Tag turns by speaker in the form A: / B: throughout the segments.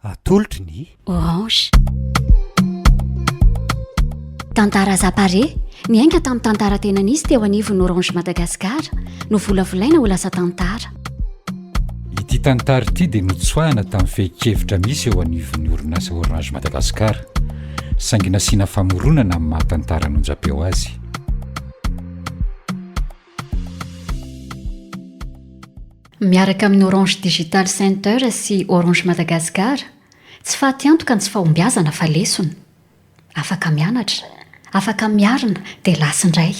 A: Atolotry ny.
B: Orange. Tantara Zapare, niainga tamin'ny tantara tena nisy teo anivon'ny Orange Madagascar, novolavolaina ho lasa tantara.
A: Ity tantara ity dia notsoahina tamin'ny fehin-kevitra misy eo anivon'ny orinasa Orange Madagascar, saingy nasiana famoronana amin'ny maha tantara an'onjam-peo azy.
B: Miaraka amin'ny Orange Digital Center sy Orange Madagascar, tsy faty antoka ny tsy fahombiazana fa lesona. Afaka mianatra, afaka miarina dia lasa indray.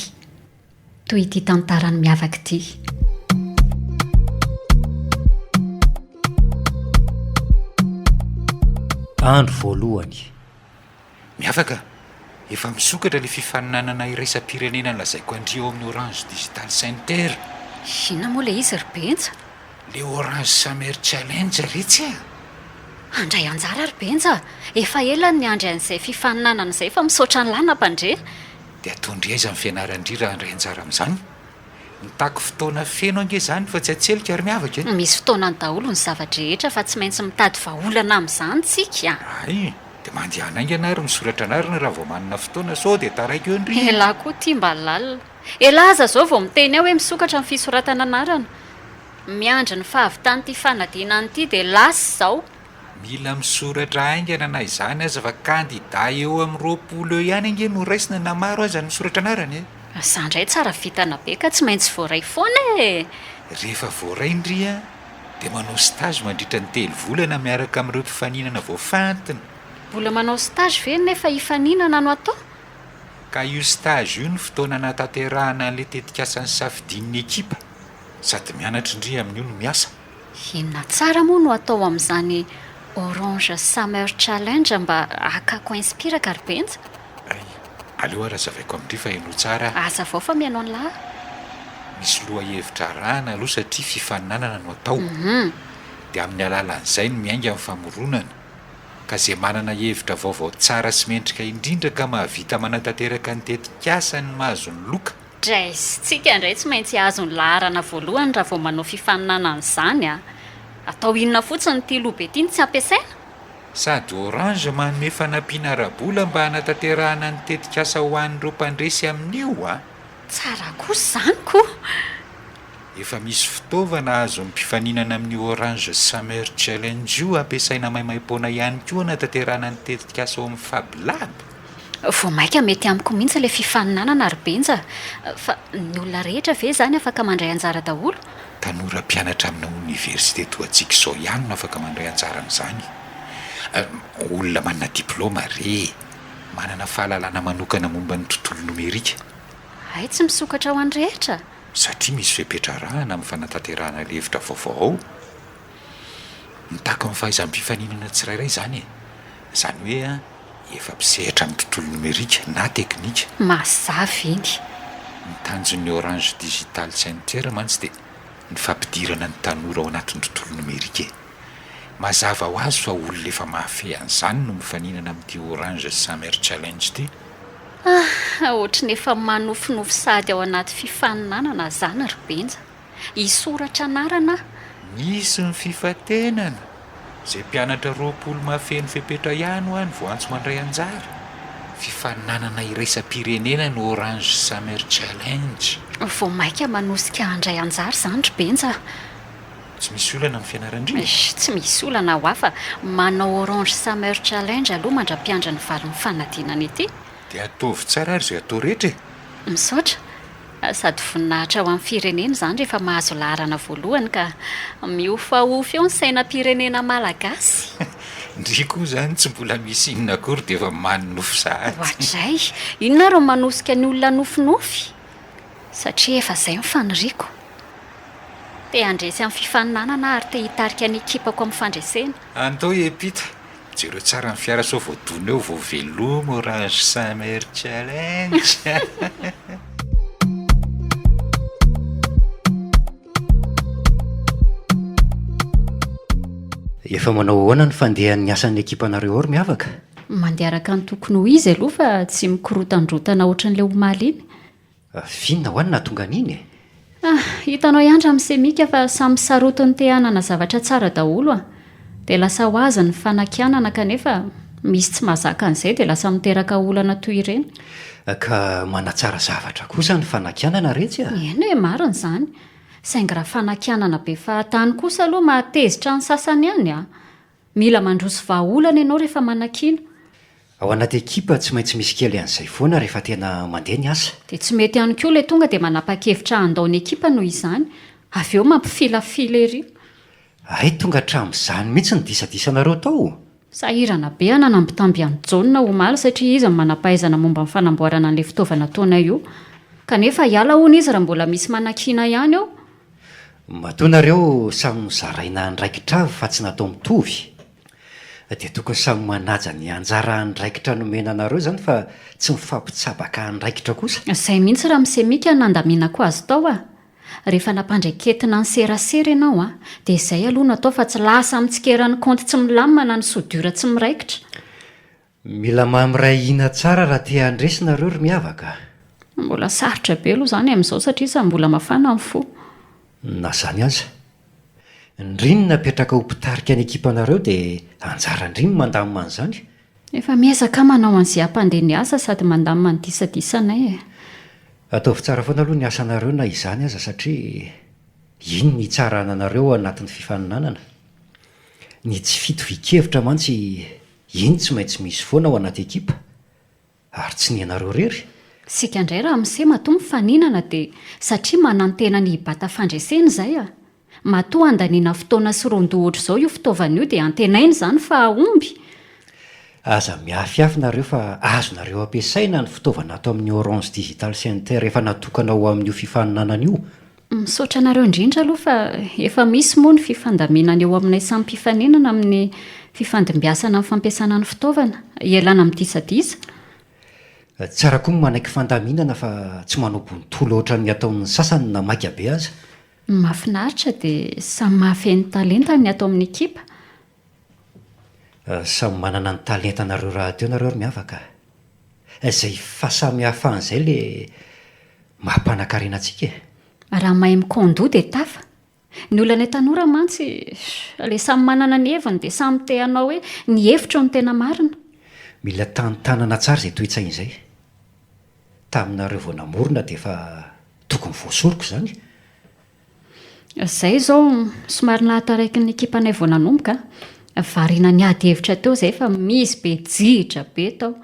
B: Toy ity tantarany miavaka ity.
C: Andro voalohany.
A: Miavaka, efa misokatra ilay fifaninanana iraisam-pirenena lazaiko an-dry ao amin'ny Orange Digital Center.
B: Inona moa ilay izy ry Benja?
A: Ilay Orange Summer Challenge retsy a!
B: Handray anjara ry Benja a! Efa ela no niandry an'izay fifaninanana izay fa misaotra an'lah nampandre.
A: Dia ataon-dry aiza ny fianaran-dry raha handray anjara amin'izany? Mitaky fotoana feno ange izany fa tsy atselika ry miavaka e!
B: Misy fotoanany daholo ny zava-drehetra fa tsy maintsy mitady vahaolana amin'izany tsika a!
A: Hay! Dia mandehana haingana ary misoratra anarana raha vao manana fotoana sao dia taraiky eo ndry!
B: Elah koa ity mba lalina. Elah aza zao vao miteny ao hoe misokatra ny fisoratana anarana. Miandry ny fahavitan'ity fanadinana ity dia lasa izao.
A: Mila misoratra haingana na izany aza fa kandida eo amin'ny 20 eo ihany ange no raisina na maro aza ny misoratra anarana e!
B: Za ndray tsara vintana be ka tsy maintsy voaray foana e!
A: Rehefa voaray ndry a, dia manao stage mandritra ny telo volana miaraka amin'ireo mpifaninana voafantina.
B: Mbola manao stage ve nefa hifaninana no atao?
A: Ka io stage io no fotoana anatanterahana an'ilay tetikasa nisafidian'ny ekipa. Sady mianatra ndry amin'io no miasa.
B: Inona tsara moa no atao amin'izany Orange Summer Challenge mba hakako inspiraka ry Benja?
A: Hay, aleo ary azavaiko amin-dry fa henoy tsara
B: a! Azavao fa mihaino an'lah.
A: Misy lohahevitra arahana aloha satria fifaninanana no atao. Dia amin'ny alalan'izay no miainga ny famoronana. Ka izay manana hevitra vaovao tsara sy mendrika indrindra ka mahavita manatanteraka ny tetikasany no mahazo ny loka.
B: Raisintsika indray tsy maintsy hahazo ny laharana voalohany raha vao manao fifaninanana an'izany a! Atao inona fotsiny ity loha be ity no tsy ampiasaina?
A: Sady Orange manome fanampiana ara-bola mba hanatanterahana ny tetikasa ho an'ireo mpandresy amin'io a!
B: Tsara kosa izany ko!
A: Efa misy fitaovana azon'ny mpifaninana amin'io Orange Summer Challenge io ampiasaina maimaimpoana ihany koa hanatanterahana ny tetikasa ao amin'ny Fab Lab.
B: Vao mainka mety amiko mihitsy ilay fifaninanana ry Benja a! Fa ny olona rehetra ve izany afaka mandray anjara daholo?
A: Tanora mpianatra amina oniversite toa antsika izao ihany no afaka mandray anjara amin'izany. Olona manana diplaoma re, manana fahalalana manokana momba ny tontolo nomerika.
B: Hay tsy misokatra ho an'ny rehetra?
A: Satria misy fepetra arahana amin'ny fanatanterahana ilay hevitra vaovao ao. Mitaky ny fahaizam-pifaninana tsirairay izany e! Izany hoe efa mpisehatra amin'ny tontolo nomerika na teknika.
B: Mazava iny.
A: Ny tanjon'ny Orange Digital Center mantsy dia ny fampidirana ny tanora ao anatin'ny tontolo nomerika e! Mazava ho azy fa olona efa mahafehy an'izany no mifaninana amin'ity Orange Summer Challenge ity.
B: Ah! Ohatry ny efa manofinofy sahady ao anaty fifaninanana zany ry Benja. Hisoratra anarana aho.
A: Nisy ny fifantenana. Izay mpianatra 20 mahafeno fepetra ihany hoa no voaantso mandray anjara. Fifaninanana iraisam-pirenena ny Orange Summer Challenge.
B: Vao mainka manosika handray anjara izany ry Benja a!
A: Tsy misy olana amin'ny fianaran-dry e?
B: Tsy misy olana hoa fa manao Orange Summer Challenge aloha mandra-piandry ny valin'ny fanadinana ity.
A: Dia ataovy tsara ary izay atao rehetra e!
B: Misaotra. Sady voninahitra ho an'ny firenena izany rehefa mahazo laharana voalohany ka mihofahofa eo ny sainam-pirenena malagasy.
A: Ndry koa izany tsy mbola misy inona akory dia efa manonofy sahady.
B: Oadray! Inona ary no manosika ny olona hanofinofy? Satria efa izay ny faniriako. Te handresy amin'ny fifaninanana aho ary te hitarika ny ekipako amin'ny fandresena.
A: Andao hiampita. Jereo tsara ny fiara sao voadona eo vao veloma Orange Summer Challenge.
C: Efa manao ahoana ny fandehan'ny asan'ny ekipanareo ao ry Miavaka?
B: Mandeha araka ny tokony ho izy aloha fa tsy mikorotandrotana ohatran'ilay omaly iny.
C: F'inona hoa no nahatonga an'iny e?
B: Ah, hitanao ihany ramose Mika fa samy sarotiny te hanana zavatra tsara daholo a! Dia lasa ho azy ny fanakianana kanefa misy tsy mahazaka an'izay dia lasa miteraka olana toy ireny.
C: Ka manatsara zavatra kosa ny fanakianana retsy a!
B: Eny e, marina izany. Saingy raha fanakianana be fahatany kosa aloha mahatezitra ny sasany ihany a! Mila mandroso vahaolana ianao rehefa manakiana.
C: Ao anaty ekipa tsy maintsy misy kely an'izay foana rehefa tena mandeha ny asa.
B: Dia tsy mety ihany koa ilay tonga dia manapa-kevitra handao ny ekipa noho izany. Avy eo mampifilafila ery.
C: Hay tonga hatramin'izany mihitsy ny disadisanareo tao?
B: Sahirana be aho nanambitamby an'i Jaona omaly satria izy no manam-pahaizana momba ny fanamboarana an'ilay fitaovana ataonay io. Kanefa hiala hono izy raha mbola misy manakiana ihany ao.
C: Matoa nareo samy nozaraina andraikitra avy fa tsy natao mitovy dia tokony samy manaja ny anjara andraikitra nomena anareo izany fa tsy mifampitsabaka andraikitra kosa.
B: Izay mihitsy ramose Mika nandaminako azy tao a! Rehefa nampandraiketina ny serasera ianao a, dia izay aloha no atao fa tsy lasa mitsikera ny kaonty tsy milamina na ny soudure tsy miraikitra.
C: Mila mahay miray hina tsara raha te handresy nareo ry miavaka a!
B: Mbola sarotra be aloha izany amin'izao satria samy mbola mafana ny fo.
C: Na izany aza. Ndry no napetraka ho mpitarika ny ekipanareo dia anjaran-dry ny mandamina an'izany.
B: Efa miezaka aho manao an'izay hampandeha ny asa sady mandamina ny disadisanay e.
C: Ataovy tsara foana aloha ny asanareo na izany aza satria iny ny hitsarana anareo ao anatin'ny fifaninanana. Ny tsy fitovian-kevitra mantsy iny tsy maintsy misy foana ao anaty ekipa. Ary tsy ny anareo irery?
B: Isika indray ramose matoa mifaninana dia satria manantena ny hibata fandresena izay a! Matoa andaniana fotoana sy ron-doha ohatr'izao io fitaovana io dia antenaina izany fa hahomby!
C: Aza miafiafy nareo fa azonareo ampiasaina ny fitaovana ato amin'ny Orange Digital Center efa natokana ho amin'io fifaninanana io.
B: Misaotra anareo indrindra aloha fa efa misy moa ny fifandaminana eo aminay samy mpifaninana amin'ny fifandimbiasana amin'ny fampiasana ny fitaovana, hialana amin'ny disadisa.
C: Tsara koa ny manaiky fandaminana fa tsy manao bontolo ohatran'ny ataon'ny sasany na maika be aza.
B: Ny mahafinaritra dia samy mahafehy ny talentany ny ato amin'ny ekipa.
C: Samy manana ny talentanareo rahateo nareo ry miavaka a! Izay fahasamihafana izay le maha mpanakarena antsika e!
B: Raha mahay mikaon-doha dia tafa. Ny olanay tanora mantsy le samy manana ny heviny dia samy te hanao hoe ny hevitro no tena marina.
C: Mila tantanana tsara izay toe-tsaina izay. Taminareo vao namorona dia efa tokony voasoroka izany.
B: Izay izao somary nahataraiky ny ekipanay vao nanomboka a! Variana niady hevitra teo izay fa misy be jihitra be tao.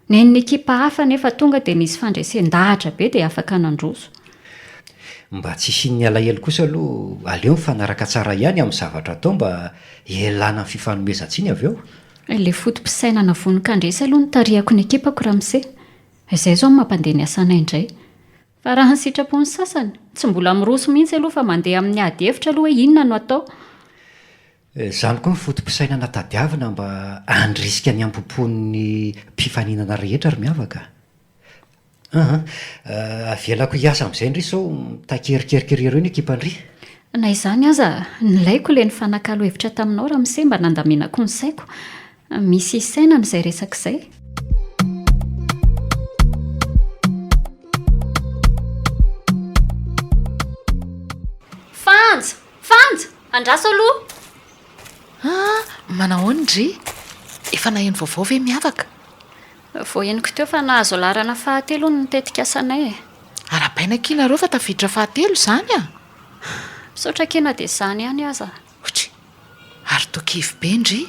B: Nen'ny ekipa hafa anefa tonga dia nisy fandresen-dahatra be dia afaka nandroso.
C: Mba tsy hisian'ny alahelo kosa aloha aleo mifanaraka tsara ihany amin'ny zavatra atao mba hialana amin'ny fifanomezan-tsiny avy eo.
B: Ilay foto-pisainana vonon-kandresy aloha no tarihako ny ekipako ramose. Izay izao no mampandeha ny asanay indray. Fa raha ny sitrapon'ny sasany, tsy mbola miroso mihitsy aloha fa mandeha amin'ny ady hevitra aloha hoe inona no atao.
C: Izany koa ny foto-pisainana tadiavina mba handrisika ny hambom-pon'ny mpifaninana rehetra ry Miavaka a! Aa! Avelako hiasa amin'izay ndry sao mitakerikeriky ery eo ny ekipan-dry.
B: Na izany aza, nilaiko ilay nifanakalo hevitra taminao ramose mba nandaminako ny saiko. Misy hisainana izay resaka izay. Fanja! Fanja! Andraso aloha!
D: Ah, manahoana ndry? Efa naheno vaovao ve miavaka?
B: Vao henoko teo fa nahazo laharana fahatelo hono ny tetikasanay e.
D: Arahabaina akia nareo fa tafiditra fahatelo izany a!
B: Misaotra akia na dia izany ihany aza.
D: Otry! Ary toa kivy be ndry.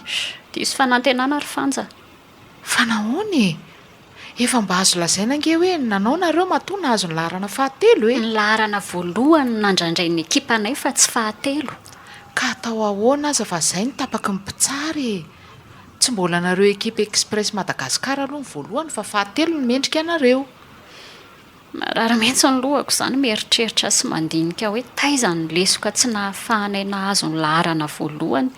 B: Diso fanantenana ry Fanja.
D: Fa nahoana e? Efa mba azo lazaina ange hoe nanao nareo matoa nahazo ny laharana fahatelo e!
B: Ny laharana voalohany no nandrandrain'ny ekipanay fa tsy fahatelo.
D: Ka atao ahoana aza fa zay no tapaky ny mpitsara e! Tsy mbola nareo ekipa Express Madagascar aloha ny voalohany fa fahatelo no mendrika anareo.
B: Marary mihitsy ny lohako izany mieritreritra sy mandinika hoe taiza ny lesoka tsy nahafahanay nahazo ny laharana voalohany.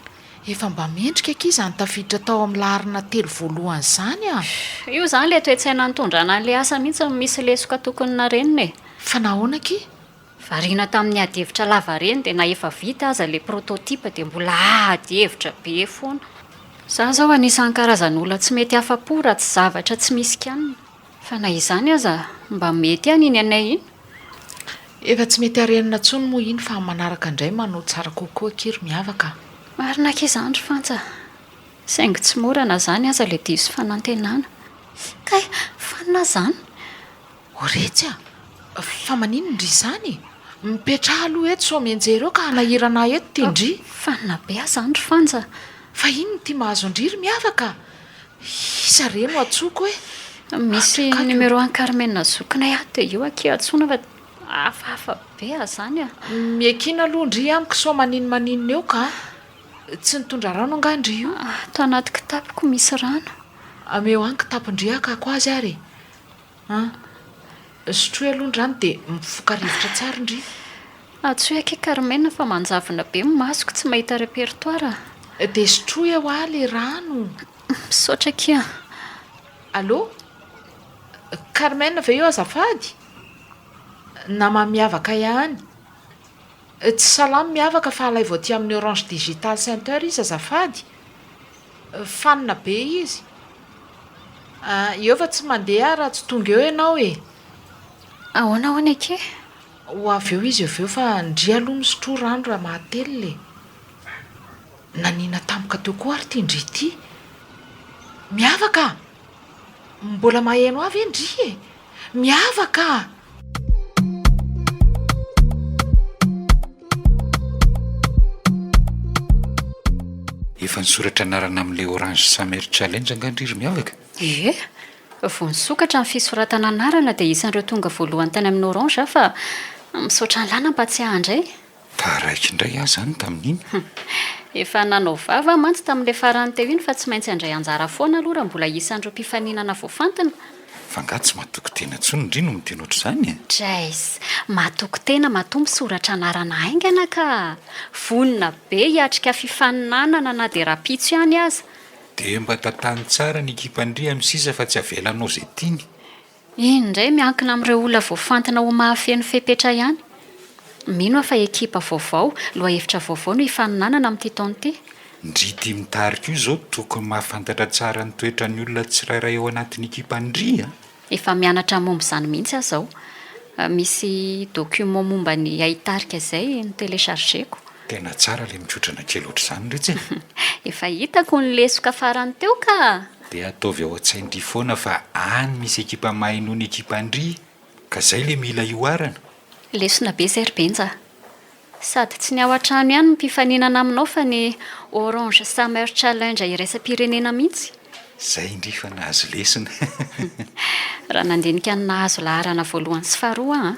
D: Efa mba mendrika akia izany tafiditra tao amin'ny laharana telo voalohany izany a!
B: Io izany ilay toe-tsaina nitondrana an'ilay asa mihitsy no misy lesoka tokony narenina e!
D: Fa nahoana akia?
B: Variana tamin'ny ady hevitra lava reny dia na efa vita aza ilay prototype dia mbola ady hevitra be foana. Za zao anisan'ny karazan'olona tsy mety afa-po raha tsy zavatra tsy misy kianina. Fa na izany aza mba mety ihany iny anay iny.
D: Efa tsy mety harenina intsony moa iny fa manaraka indray manao tsara kokoa akia ry Miavaka a!
B: Marina akia izany ry Fanja. Saingy tsy mora na izany aza ilay diso fanantenana. Kay, fanina izany!
D: O retsy a! Fa maninona ndry izany e? Mipetraha aloha eto sao mianjera eo ka hanahirana ahy eto ty ndry.
B: Fanina be aza izany ry Fanja.
D: Fa inona ity mahazo an-dry ry Miavaka? Iza re no antsoiko e?
B: Misy numéro an'i Carmen zokinay ato dia io akia antsoina fa hafahafa be aza izany a!
D: Miankina aloha ndry amiko sao maninomaninona eo ka! Tsy nitondra rano angaha ndry io?
B: Ato anaty kitapoko misy rano.
D: Ameo ahy ny kitapon-dry hakako azy ary e! An! Sotroy aloha ny rano dia mifoka rivotra tsara ndry.
B: Antsoy akia Carmen fa manjavona be ny masoko tsy mahita répertoire
D: a! Dia sotroy hoa ilay rano.
B: Misaotra akia.
D: Allô? Carmen ve io azafady? Nama miavaka ihany. Tsy salamo miavaka fa alaivo aty amin'ny Orange Digital Center izy azafady. Fanina be izy. Ah, eo fa tsy mandeha aho raha tsy tonga eo ianao e.
B: Ahoana hono akia?
D: Ho avy eo izy avy eo fa ndry aloha misotroa rano raha mahatelina e. Naniana tampoka teo koa ary ity ndry ity. Miavaka a! Mbola maheno ahy ve ndry e? Miavaka a!
A: Efa nisoratra anarana amin'ilay Orange Summer Challenge angaha ndry ry Miavaka?
B: Ie, vao nisokatra ny fisoratana anarana dia isan'ireo tonga voalohany tany amin'ny Orange aho fa misaotra an'lah nampatsiahy indray.
A: Taraiky indray aho izany tamin'iny.
B: Efa nanao vava aho mantsy tamin'ilay farany teo iny fa tsy maintsy handray anjara foana aloha raha mbola isan'ireo mpifaninana voafantina.
A: Fa angaha tsy matoky tena intsony ndry no miteny ohatr'izany e?
B: Drays, matoky tena matoa misoratra anarana haingana ka! Vonona be hiatrika fifaninanana na dia rahampitso ihany aza.
A: Dia mba tantano tsara ny ekipan-dry amin'ny sisa fa tsy avelanao izay tiany.
B: Iny indray miankina amin'ireo olona voafantina ho mahafeno fepetra ihany. Mino aho fa ekipa vaovao, lohahevitra vaovao no hifaninanana amin'ity taona ity.
A: Ndry ity mitarika io izao tokony mahafantatra tsara ny toetran'ny olona tsirairay ao anatin'ny ekipan-dry a!
B: Efa mianatra momba izany mihitsy aho izao. Misy document momba ny haitarika izay no-telecharger-ko.
A: Tena tsara ilay mikotrana kely ohatr'izany retsy e!
B: Efa hitako ny lesoka farany teo ka!
A: Dia ataovy ao an-tsain-dry foana fa any misy ekipa mahay noho ny ekipan-dry ka zay le mila ihoarana.
B: Lesona be zay ry Benja a! Sady tsy ny ao an-trano ihany no mpifaninana aminao fa ny Orange Summer Challenge iraisam-pirenena mihitsy.
A: Zay ndry fa nahazo lesona.
B: Raha nandinika ny nahazo laharana voalohany sy faharoa aho an!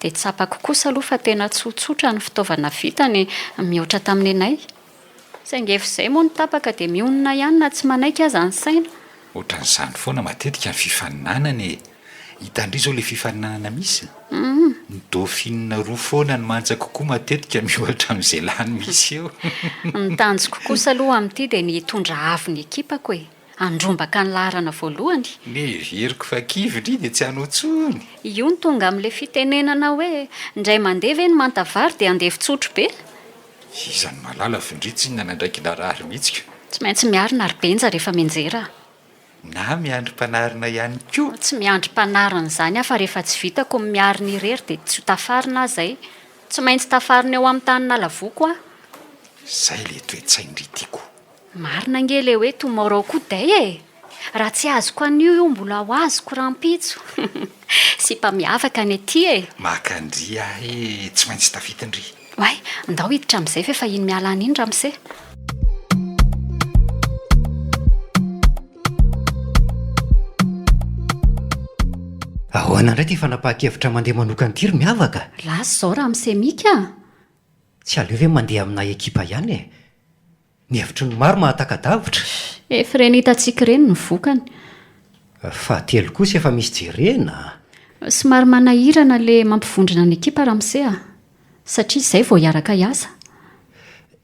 B: Dia tsapako kosa aloha fa tena tsotsotra ny fitaovana vitany mihoatra tamin'ny anay. Saingy efa izay moa no tapaka dia mionona ihany na tsy manaiky aza ny saina.
A: Ohatran'izany foana matetika ny fifaninanana e! Hitan-dry izao ilay fifaninanana misy? Ny dauphine roa foana no manja kokoa matetika miohatra amin'izay lany misy eo.
B: Ny tanjoko kosa aloha amin'ity dia ny hitondra avo ny ekipako e! Handrombaka ny laharana voalohany.
A: Neveriko fa kivy ndry dia tsy hanao tsony.
B: Io no tonga amin'ilay fitenenana hoe, indray mandeha ve ny manta vary dia andevin-tsotro be?
A: Iza no mahalala fa ndry tsinona nandraiky narary mihitsy ka.
B: Tsy maintsy miarina ry Benja rehefa mianjera a.
A: Na miandry mpanarina ihany koa.
B: Tsy miandry mpanarina izany aho fa rehefa tsy vitako ny miarina irery dia tsy ho tafarina aho izay. Tsy maintsy tafarina eo amin'ny tany nalavoko aho.
A: Izay ilay toe-tsain-dry tiako.
B: Marina ange le hoe tomorrow koa day e! Raha tsy azoko anio io mbola ho azoko rahampitso. Sipa miavaka ny aty e!
A: Maka an-dry aho e! Tsy maintsy tafita ndry.
B: Oay, ndao hiditra amin'izay f'efa iny miala any iny ramose.
C: Ahoana indray ity fanapahan-kevitra mandeha manokana ity ry Miavaka?
B: Lasa izao ramose Mika a!
C: Tsy aleo ve mandeha amina ekipa ihany e? Ny hevitry ny maro mahataka-davitra.
B: Efa ireny hitantsika ireny ny vokany.
C: Fahatelo kosa efa misy jerena
B: a! Somary manahirana le mampivondrona ny ekipa ramose a! Satria izay vao hiaraka hiasa.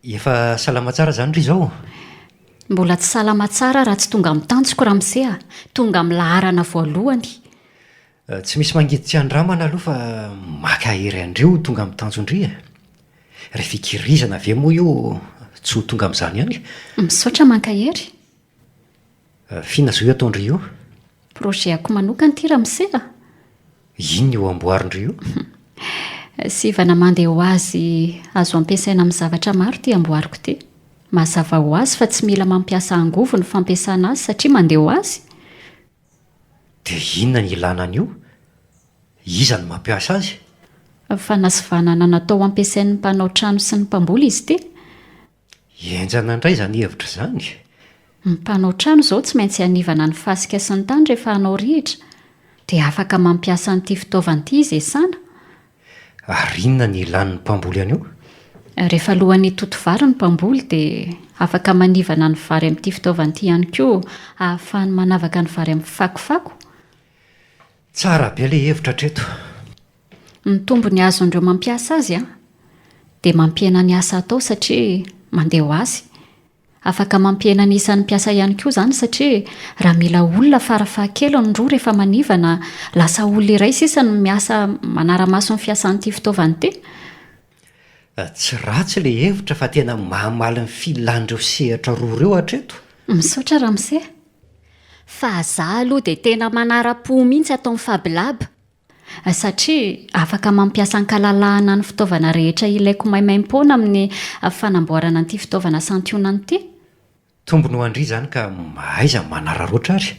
C: Efa salama tsara izany ry izao?
B: Mbola tsy salama tsara raha tsy tonga amin'ny tanjoko ramose a! Tonga amin'ny laharana voalohany.
C: Tsy misy mangidy tsy andramana aloha fa maka hery an-dry ho tonga amin'ny tanjon-dry e! Ry fikirizana ve moa io tsy ho tonga amin'izany ihany?
B: Misaotra mankahery.
C: F'inona izao io ataon-dry io?
B: Projet-ako manokana ity ramose a!
C: Inona io amboarin-dry io?
B: Sivana mandeha ho azy azo ampiasaina amin'ny zavatra maro ity amboariko ity. Mazava ho azy fa tsy mila mampiasa angovo ny fampiasana azy satria mandeha ho azy.
C: Dia inona ny ilana an'io? Iza no mampiasa azy?
B: Fanasivanana natao hampiasain'ny mpanao trano sy ny mpamboly izy ity.
C: Henjana indray izany hevitra izany.
B: Ny mpanao trano izao tsy maintsy hanivana ny fasika sy ny tany rehefa hanao rihitra. Dia afaka mampiasa an'ity fitaovana ity izy hiasana.
C: Ary inona ny ilàn'ny mpamboly an'io?
B: Rehefa alohan'ny hitoto vary ny mpamboly dia afaka manivana ny vary amin'ity fitaovana ity ihany koa ahafahany manavaka ny vary amin'ny fakofako.
C: Tsara be ilay hevitra hatreto.
B: Ny tombony azon'ireo mampiasa azy dia mampihena ny asa atao satria mandeha ho azy. Afaka mampihena ny isan'ny mpiasa ihany koa izany satria raha mila olona farafahakeliny roa rehefa manivana, lasa olona iray sisa no miasa manara-maso ny fiasan'ity fitaovana ity.
C: Tsy ratsy ilay hevitra fa tena mamaly ny filan'ireo sehatra roa ireo hatreto.
B: Misaotra ramose. Fa za aloha dia tena manara-po mihitsy ato amin'ny Fablab. Satria afaka mampiasa an-kalalahana ny fitaovana rehetra ilaiko maimaim-poana amin'ny fanamboarana an'ity fitaovana santionany ity.
C: Tombony ho an-dry izany ka mahaiza manararaotra ary.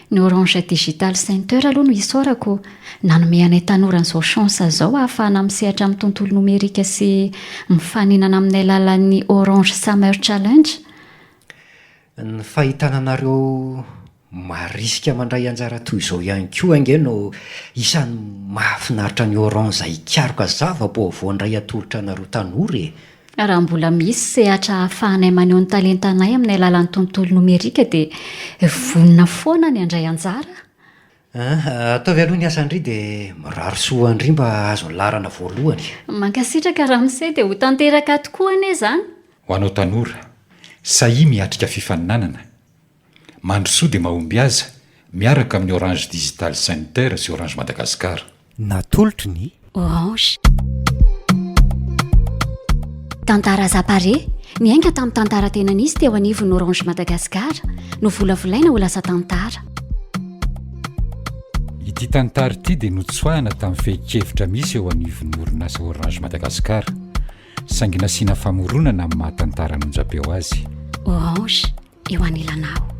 B: Ny Orange Digital Center aloha no isaorako nanome anay tanora an'izao chance izao ahafahana misehatra amin'ny tontolo nomerika sy mifaninana amin'ny alalan'ny Orange Summer Challenge.
C: Ny fahitana anareo marisika mandray anjara toy izao ihany koa ange no isan'ny mahafinaritra ny Orange hikaroka zava-baovao indray atolotra anareo tanora e!
B: Raha mbola misy sehatra ahafahanay maneho ny talentanay amin'ny alalan'ny tontolo nomerika dia vonona foana ny handray anjara.
C: An, ataovy aloha ny asan-dry dia mirary soa ho an-dry mba hahazo ny laharana voalohany.
B: Mankasitraka ramose dia ho tanteraka tokoa anie izany.
A: Ho anao tanora, sahia miatrika fifaninanana. Mandrosoa dia mahombiaza miaraka amin'ny Orange Digital Center sy Orange Madagascar.
C: Natolotry ny.
B: Orange. Tantara Zapare, niainga tamin'ny tantara tena nisy teo anivon'ny Orange Madagascar, novolavolaina ho lasa tantara.
A: Ity tantara ity dia notsoahina tamin'ny fehin-kevitra misy eo anivon'ny orinasa Orange Madagascar, saingy nasiana famoronana amin'ny maha tantara an'onjam-peo azy.
B: Orange, eo anilanao.